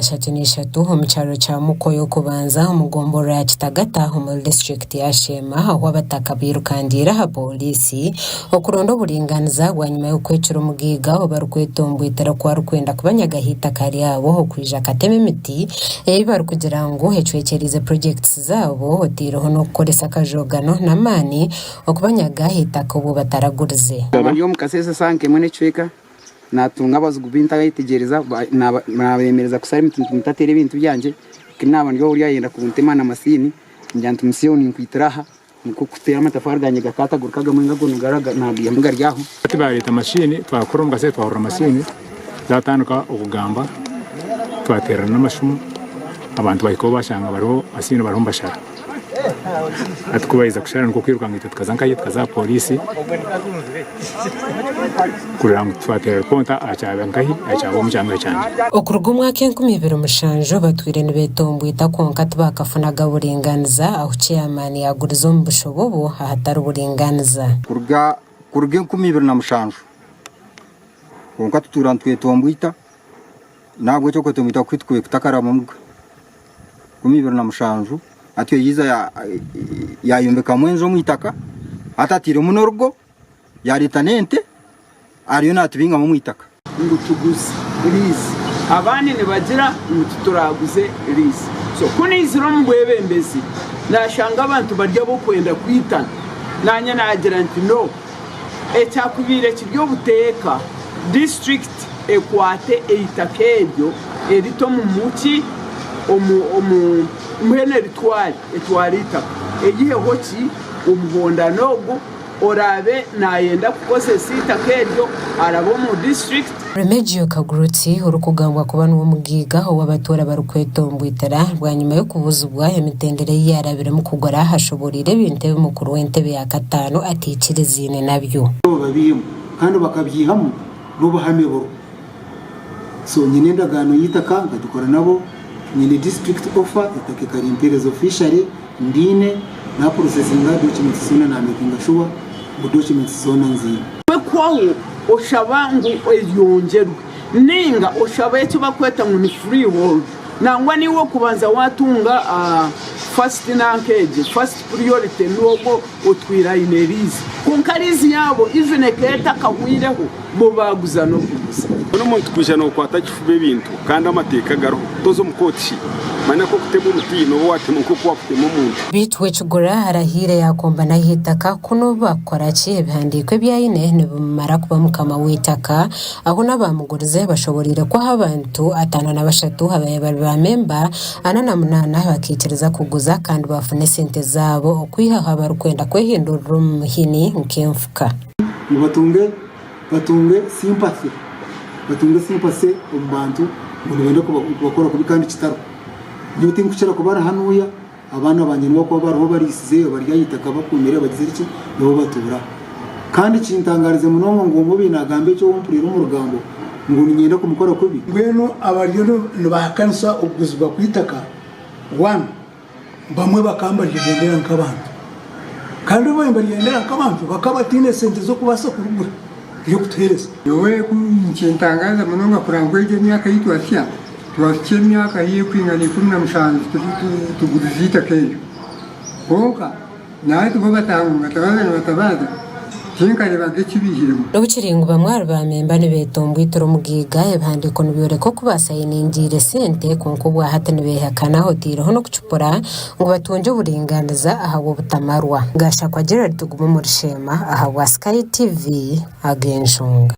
33 omu kyaro kya Mukoyo Kubanza omu gomborora ya Kitagata omuri disiturikiti ya Sheema ahu abataka bairukangiire aha pooriisi okuronda oburinganiza bwanyima y'okwecura omugaiga ou barikwetombwitira ku arikwenda kubanyagaho eitaka ryabo okwija akatema emiti ei barikugira ngu ecwekyereize purojekiti zaabo oteireho n'okukoresa akajogano n'amaani okubanyaga eitaka obwo bataragurize. Ndi omu kasheeshe eshaaha nk'emwe n'ekicweka Naatunga abazigu bu ntarayetegyereza, naabeemereza kushara emiti ngu ntateera ebintu byangye, ku naaba ndi ori ayenda kuntema na masiini, ngira nti musiiha ninkwitira aha, nikwo kuteera amatafaari gangye gakaatagurika agamwe ngago naagaihamu gari aho. Hati baareeta masiini twakora omu kaseere twahurira masiini zaatandika okugamba twateerana n'amasimu abantu bahikaho baashanga bariho masiini bariho nibashara. Hati ku baaheza kushara nikwo kwirukanga itwe tukaza nkahi tukaza aha pooriisi kureba ngu twateera ripoota aha kyaba nkahi aha kyaba omu kyanga kyangye. Okuruga omwaka 2007 batwire nibetombwita kwonka tibakafunaga buringaniza ahu ceyamaani yaagurize omu bushobobo ahatari buringaniza. Kuruga kuruga 2007 kwonka tutuura nitwetombwita N'ahabw'ekyo okwetomboita kwaitu kube kutakarabwamuga. 2007 atyo yaija yayombekamu enju omu itaka, hati atairemu n'orugo, yareeta n'ente ariyo natubingamu omu itaka. Ngu tuguze liizi. Abandi nibagira ngu tituraguze liizi. So ku naizire omu bwebembezi nashanga abantu bari ab'okwenda kwitana, nanye nagira nti no, ekyakubaire kiri obuteeka disiturikiti ekwate eitaka eryo erite omu muki omu omu mbwenu eritware etware eitaka eyiheho ki omuhondano ogu oraabe nayenda kukozesa eitaka eryo arabe omu disiturikiti. Remegio Kagurutsi orikugambwa kuba niwe mugaiga ou abatuura barikwetombwitira bwanyima y'okubuzibwa emitendera ei yaarabiremu kugura ashoboreire ebintu ebi mukuru w'entebe ya kataano ataikiriziine nabyo. Babiihemu kandi bakabyihamu n'obuhame buriho. So nyine endagaano y'eitaka nkagikora nabo, nyine district offer eitaka ekarimpeereza officially ndiine, na processinga documents zoona na makinga sure ngu documents zoona nziine. Kwekwaho oshaba ngu eyongyerwe ninga oshaba eki bakweta ngu ni freehold nangwa niiwe okubanza watunga first nanka egi first priority nogwo otwire aine liizi kwonka liizi yaabo even ekaba etakahwireho bo baaguza n'okuguza. Mbwenu omuntu kwija nookwata kifuba ebintu kandi amateeka gariho, toza omu kooti shi? Manya nk'okutema omuti nooba waatema nk'oku waakutema omuntu. Beitu Wekigura arahiire yaakomba n'aha itaka ku n'obu baakukora ki ebihandiiko ebi aine nibimumara kuba mukama w'eitaka ahu n'abaamugurize bashoboreire kuha abantu 53 ababaire bari ba memba 48 bakaikiriza kuguza kandi baafuna esente zaabo okwihaho abarikwenda kwehindurira omu muhini nk'enfuka. Ngu batunge batunge sympathy batunge sympathy omu bantu ngu nibenda kubakora kubi kandi kitariho. Nyowe tinkukira kuba hanuya abaana bangye nibo bakuba bariho bariisize bari aha itaka bakuumire bagizire ki nibo batuura. Kandi kintangarize munonga ngu omubi nagamba eki ou mpuriire omu rugambo ngu niinyenda kumukora kubi. Mbwenu abariyo nibahakanisa okuguzibwa kw'eitaka, one, bamwe bakaba nibaryendera nk'abantu kandi obu nibaryendera nk'abantu bakaba bataine sente z'okubaasa kurigura ry'okutuheereza. Nyowe ku nikintangaza munonga kureba ngu egyo emyaka ei twahitsya, twahitsya emyaka haihi erikwingana 17 tugurize eitaka eryo. Kwonka Na hati bo bataaha ngu nibatabaaza nibatabaaza, tinkareebaga eki baihiremu. N'obu kiri ngu bamwe ahari baamemba nibeetombwitira omugaiga, ebihandiiko nibyoreka oku baasayiningiire esente kwonka obwa hati nibeehakana otaireho n'okucupura ngu batungye oburingaaniza ahabw'obutamarwa. Gashakwa Gerald Tugume omuri Sheema ahabwa Sky TV ag'enshonga.